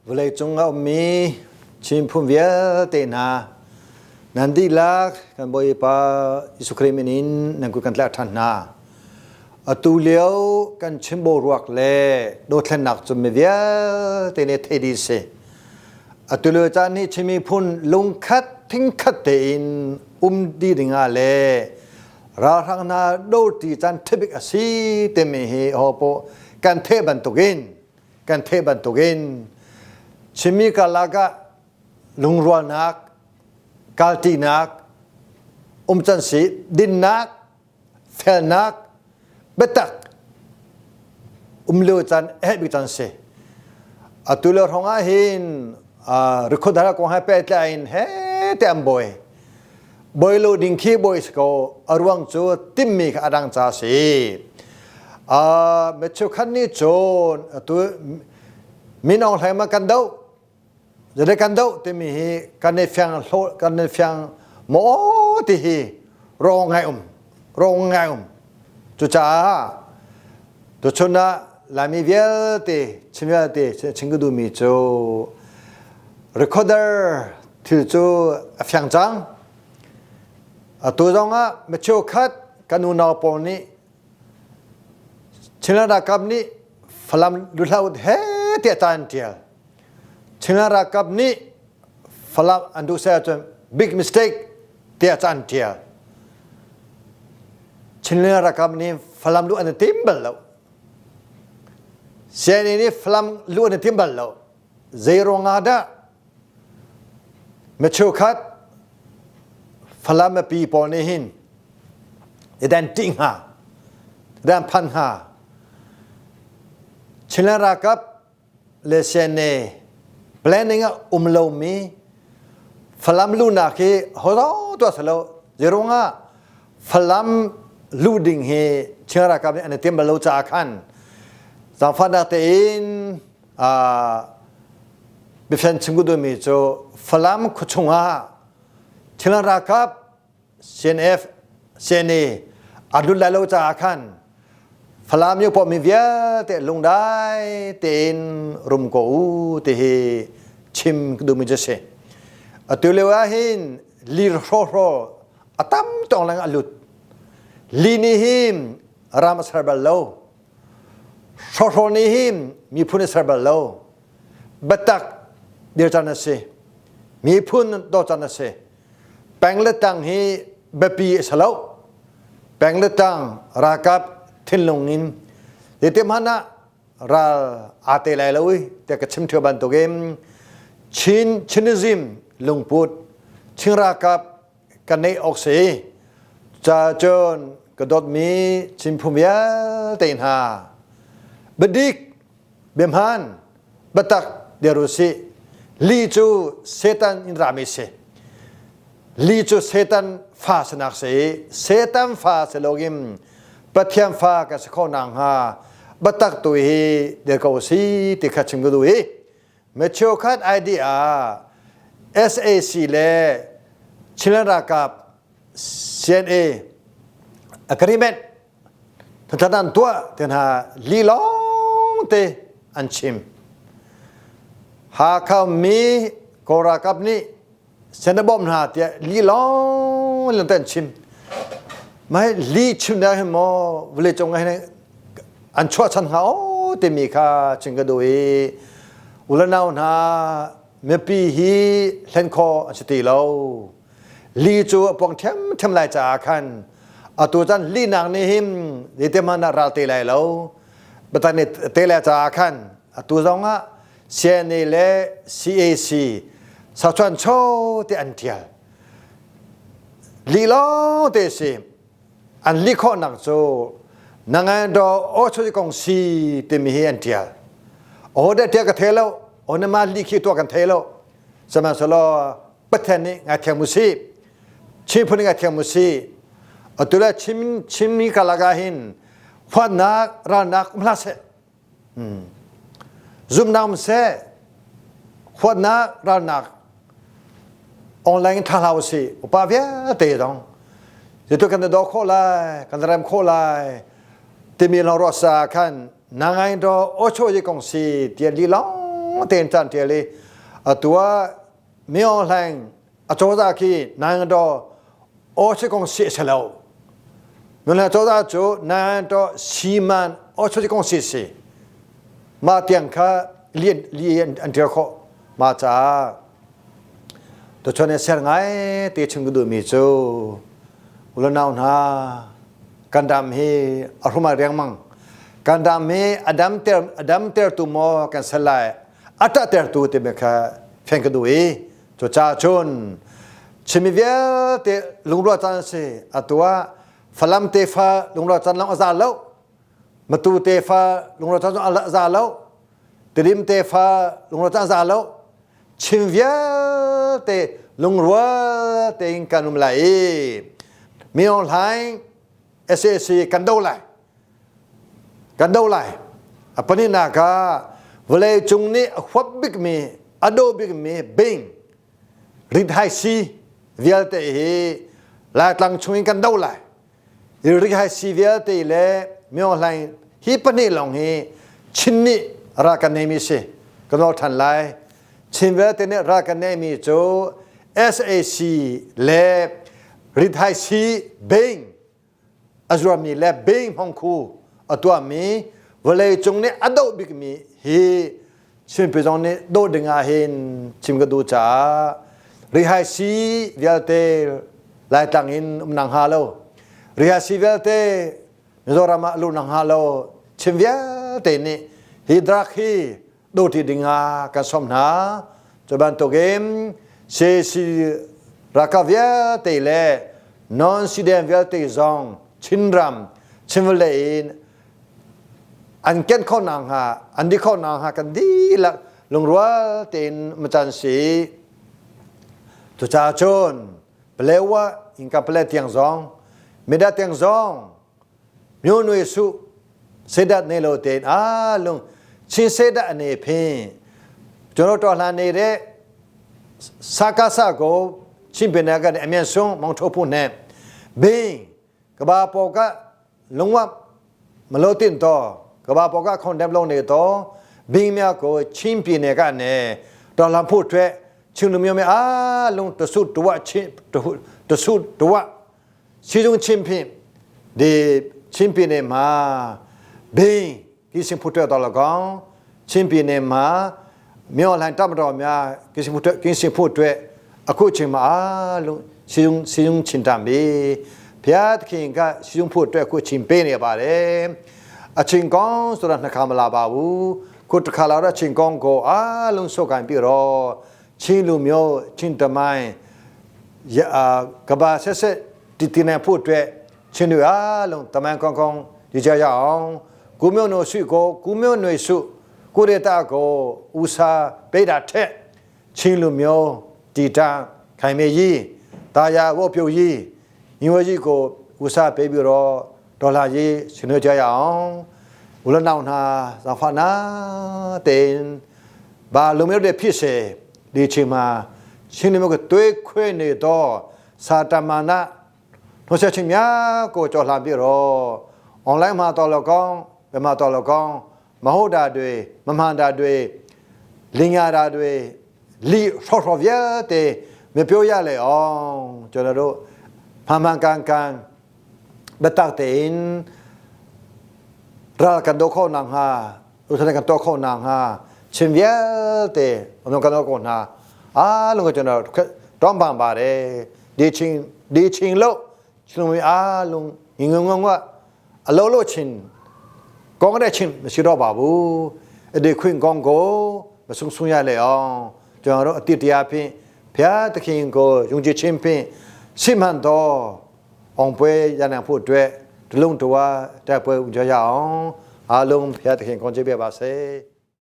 Vawleicung a ummi Chin phun vialte hna, nan dihlak kan Bawipa Jesuh Khrih min in nan kut kan tlaih ṭhan hna. Atu lio kan chim boruak le dothlennak cu mi vialte nih theih dih si. Atu lio caan nih Chin miphun lungkhat thingkhat tein um dih dingah le ralhrang hna doṭi caan ṭhabik a si timi hi hopoh kan theih bantukin kan theih bantukin Chinmi karlak ah lungrualnak, kalṭinak, umcan si, dinnak, felnak, biatak um lio caan herh bik caan si. Atu lio hrawng ah hin rikhuadar kong he pehtlai in he te an bawi. Bawi lo ding khi bawi si ko a ruang cu timmi kha a dang ca si. Mi cheukhat nih cun atu Min Aung Hlaing ma kan doh zade kan doh timi hi kan i fiang kan i fiang maw ti hi rong ngai um rong ngai um cucaah tuchun ah Laimi vialte Chin vialte chim ka duhmi cu recorder thil cu a fiang cang. Atu zong ah mi cheukhat kan unau pawl nih Chinland ralkap nih Falam luhlau he tiah ca an ṭial. Chinland ralkap nih Falam an duh seh ahcun big mistake tiah ca an ṭial. Chinland ralkap nih Falam luh an i tim bal lo. CNA nih Falam luh an i tim bal lo. Zei ruangah dah mi cheukhat Falam mipi pawl nih hin dan ṭih hnga, dan phan hnga. Chinland ralkap le CNA planning ah um lomi Falam luhnak hi hozo tuah selo. Zei ruangah Falam luh ding hi Chin ralkap nih an i tim bal lo caah khan zaangfahnak tein biafian chim ka duhmi cu Falam khuachung ah Chinland ralkap CNF CNA a lut lai lo caah khan Falam yu mi vialte lungdai tein rum ko u ti hi chim ka duhmi cu si. Atu lio ah hin lir hrawhraw a tam tong leng a lut. Li nih hin ram a ser bal lo. Hrawhrawl nih hin miphun a ser bal lo. Biatak dir can a si. Miphun daw can a si. Peng le tang hi biapi a si lo. Peng le tang ralkap thinlung in zeitik hmanh ah ral aa te lai lo i tiah ka chim ṭheo bantukin Chin Chinism lungput Chin ralkap kan neih awk si. Ca cun ka dawtmi Chin phun vialte hna biadik biahmaan biatak dir u sih. Li cu Satan in rami si. Li cu Satan fa sinak si. Satan fa si loin Pathian fa kan si khawh nakhnga biatak tu hi dir ko si ti kha chim ka duh i Matthew khat ID ah SAC le Chinland ralkap CNA agreement thathat an tuah te hna li lawng te an chim. Hakha mi Kawl ralkap nih senabom hna tiah li lawng lawng te an chim. Mai li chim dah hin maw vawlei cung ah hin an chuah chan hnga o timi kha chim ka duh i ulanau hna mipi hi hlen khawh an si ti lo. Li cu a pong ṭhiamṭhiam lai caah khan atu caan linak nih hin zeitik hmanh ah ral te lai lo. Biatak nih te lai caah khan atu zong ah CNA le CAC sachuan cho te an ṭial. Li lawng te si. An li khawhnak cu nangai do o chu kong si timi hi an ṭial. Aho dah ṭial ka thei lo. Aho na mah li khi tuah kan thei lo. Sihmanhsehlaw Pathian nih ngaithiam u sih. Chin phun nih ngaithiam u sih. Atu le Chin Chinmi karlak ah hin huatnak ralnak um hlah seh. Zumhnak um seh. Huatnak ralnak online in tha hlah u sih. Upa vialte zong zeitu kan i daw khawh lai, kan rem khawh lai timi lawng ruah sa khan na ngai do o cho ye kong si tian li long tein caan ṭial i atu ah Min Aung Hlaing acozah khi Nandaw aw kong si si lo. Min Aung Hlaing cozah cu Nandaw Siman aw kong si si. Mah tiang kha lian lian an ṭial khawh. Mah caah tuchun i ser ngai te chim ka duhmi cu ulanau hna kan ram hi a hrum riangmang. Kan ram hi a damter a damtertu maw kan sal lai a ṭahtertu timi kha fian ka duh i cucaah cun Chinmi vialte lungrual caan a si. Atu ah Falam tefa lungrual caan lawng a za lo. Matu tefa lungrual caan zong a za lo. Tidim tefa lungrual caan a za lo. Chin vialte lungrual tein kan um lai i Min Aung Hlaing SAC kan do lai. Kan do lai. A pahnihnak ah vawlei cung nih a huap bikmi, a dawh bikmi bing, rithaisi vialte hi Laitlang chung in kan do lai. Rithaisi vialte le Min Aung Hlaing hi pahnih lawng hi Chin nih ral kan neimi si. Kan nawl ṭhan lai. Chin vialte nih ral kan neimi cu SAC le rithaisi bing a zuarmi le bing hmongkhu a tuahmi vawleicung nih a doh bikmi hi Chinpi zong nih doh ding ah hin chim ka duh caah rihai si vialte Laitlang in um nang hnga lo rihai si vialte Mizoram ah luh nang hnga lo Chin vialte nih hi drug hi dohṭi ding ah kan sawm hna. Cu bantukin CAC ralkap vialte le non-CDM vialte zong Chinram, Chinvawlei in an ken khawh nakhnga, an di khawh nakhnga kan dihlak lungrual tein macan si. Cucaah cun Palewa inka pale tiang zong, Mida tiang zong Myo nui su sedat nei lo tein a lung chin sedat ane phe jono to hlan nei re saka sa ko chin pin na kan amian sung mong tho pu ne bing ka ba po ka lungwa malo tin to ka ba po ka condemn long ne to bing mya ko chin pi ne ka ne to lam phu thwe chin lu myo me a lung to su to wa chin to su to wa 其中清贫的清贫的嘛，病其实不得到了讲，清贫的嘛，苗兰达不到苗，其实不得，其实不得，အခုချိန်မှာအားလုံးစီယုံစီယုံချင်းတမ်းပြီဘုရားသခင်ကစီယုံဖို့အတွက်အခုချိန်ပေးနေပါတယ်အချိန်ကောင်းဆိုတာနှစ်ခါမလာပါဘူးခုတစ်ခါလာတော့ချိန်ကောင်းကိုအားလုံးဆုတ်ကန်ပြီးတော့ချင်းလူမျိုးချင်းတမိုင်း ကဘာဆက်ဆက်တည်တည်နေဖို့အတွက်ချင်းတွေအားလုံးတမန်ကောင်းကောင်းဒီကြရအောင်ကိုမျိုးနိုစုကိုကိုမျိုးຫນွေစုကိုရတာကိုဦးစားပေးတာထက်ချင်းလူမျိုးတည်တံခိုင်မေကြီးတာယာဝတ်ပြုတ်ကြီးညီဝကြီးကိုဦးစားပေးပြီးတော့ဒေါ်လာကြီးဆွေးနွေးကြရအောင်ဝလနောင်နာဇာဖနာတင်ဘာလူမျိုးတွေဖြစ်စေဒီချိန်မှာ ရှင်လူမျိုးကတွေးခွေနေတော့စာတမနာနှုတ်ဆက်ခြင်းများကိုကြော်လှန်ပြီးတော့ online မှာတော်လကောင်းဘယ်မှာတော်လကောင်းမဟုတ်တာတွေမမှန်တာတွေလင်ညာတာတွေလီဆော့ဆော့ပြတဲ့မပြောရလေအောင်ကျွန်တော်တို့မှန်မှန်ကန်ကန်ဘတ်တဲ့ရာကန်တော့ခေါနန်ဟာဥထကန်တော့ခေါနန်ဟာချင်းပြတဲ့အနကန်တော့ခေါနာ အားလုံးကကျွန်တော်တောင်းပန်ပါတယ်ဒီချင်းဒီချင်းလို့ကျွန်တော်အားလုံးငငငငအလုံးလို့ချင်းကောင်းတဲ့ချင်းမရှိတော့ပါဘူးအဲ့ဒီခွင့်ကောင်းကိုမဆုံးဆုံးရလေအောင်ကျွန်တော်တို့အတိတရားဖြင့်ဘုရားသခင်ကိုယုံကြည်ခြင်းဖြင့်စိမှန်တော်အောင်ပွဲရနိုင်ဖို့အတွက်ဒီလုံးတော်တက်ပွဲဥကြရအောင်အားလုံးဘုရားသခင်ကောင်းချီးပေးပါစေ။